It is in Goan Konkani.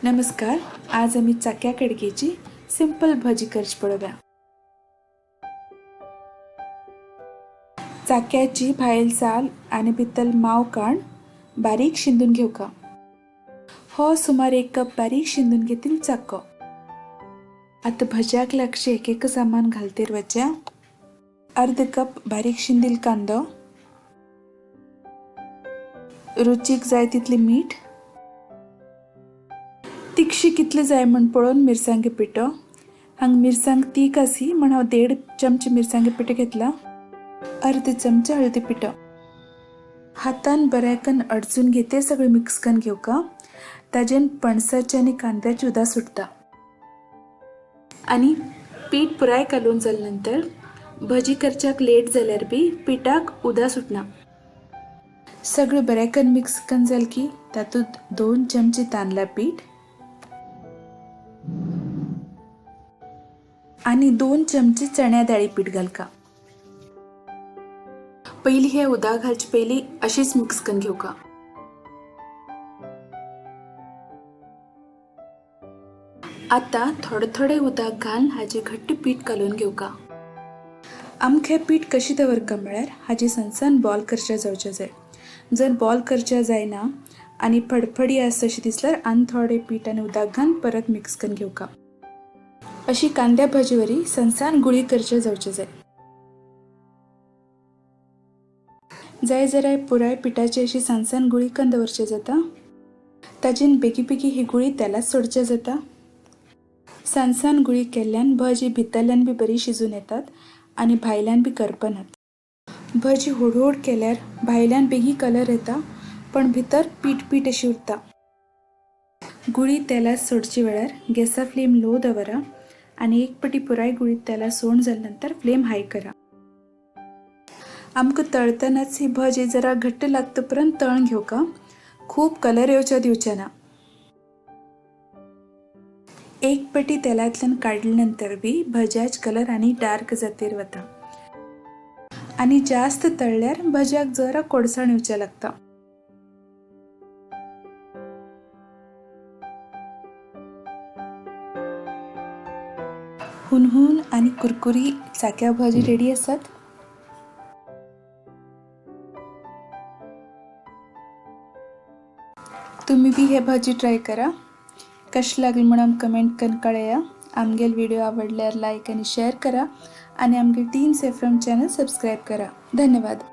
नमस्कार, आज आमी चाक्या कडकेची सिंपल भजी करची पळोवया। चाक्याची भायल साल आनी भितर माव काण बारीक शिंदून घेवका। हो सुमार 1 कप बारीक शिंदून घेतील चाको। आता भज्याक लागचे एक एक सामान घालतेर वच्या। अर्ध कप बारीक शिंदील कांदो, रुचीक जाय तितली मीठ, तिखशी कितले जाय म्हण पळोवन मिरसांगे पिठो। हांग मिरसांग तीख आसी म्हण हांव 1.5 चमचे मिरसांगे पिठो घेतला, अर्ध चमचे हळदी पिठो। हातान बऱ्याकन अडचून घेते सगळे मिक्स करून घेवका। ताजेन पणसाचे आनी कांद्याची उदा सुटता। आनी पीठ पुराय कालोवन जाले नंतर भजी करच्याक लेट जाल्यार बी पिठाक उदा सुटना। सगळे बऱ्याकन मिक्स करून जाल की तातूंत 2 चमचे तांदळा पीठ आनी 2 चमचे चण्या दाळी पीठ घालका। पयली हे उदक घालचे पयली अशीच मिक्स करून घेवका। आता थोडे थोडे उदक घालून हाजे घट्ट पीठ कालोवन घेवका। आमकां पीठ कशी दवरका म्हळ्यार हाजी सनसन बॉल करच्या जावचे जाय। जर बॉल करच्या जायना आनी फडफडी आसा अशी दिसल्यार आनी थोडे पीठ आनी उदक घालून परत मिक्स करून घेवका। अशी कांद्या भाजी वरी सनसान गुळी करच्या जावचे जाय। जाय जरा पुराय पिठाची अशी सनसान गुळी करून दवरचे जाता। ताजेन बेगी बेगी ही गुळी तेलात सोडचे जाता। सनसान गुळी केल्ल्यान भजी भितरल्यान बी बरी शिजून येतात आनी भायल्यान बी करपनात। भजी होडहोड केल्यार भायल्यान बेगी कलर येता पण भितर पीठ पीठ अशी उरता। गुळी तेलात सोडचे वेळार गॅसा फ्लेम लो दवरा आनी एक पटी पुराय गुळी तेलात सोड जाले नंतर फ्लेम हाय करा। आमकां तळटनाच ही भजी जरा घट्ट लागता पर्यंत तळून घेवका, खूब कलर येवच्या दिवचे ना। एक पटी तेलांतल्यान काडले नंतर बी भज्याच कलर आनी डार्क जातेर वता आनी जास्त तळल्यार भज्याक जरा कोडसाण येवचे लागता। हुनहुन आनी कुरकुरी चाक्या भाजी रेडी आसात। तुम्ही बी हे भाजी ट्राय करा। कशी लागली म्हणून कमेंट करून कळया। आमगेल व्हिडिओ आवडल्यार लाईक आणि शेअर करा आणि आमगे टीम सेफ्रम चॅनल सबस्क्राईब करा। धन्यवाद।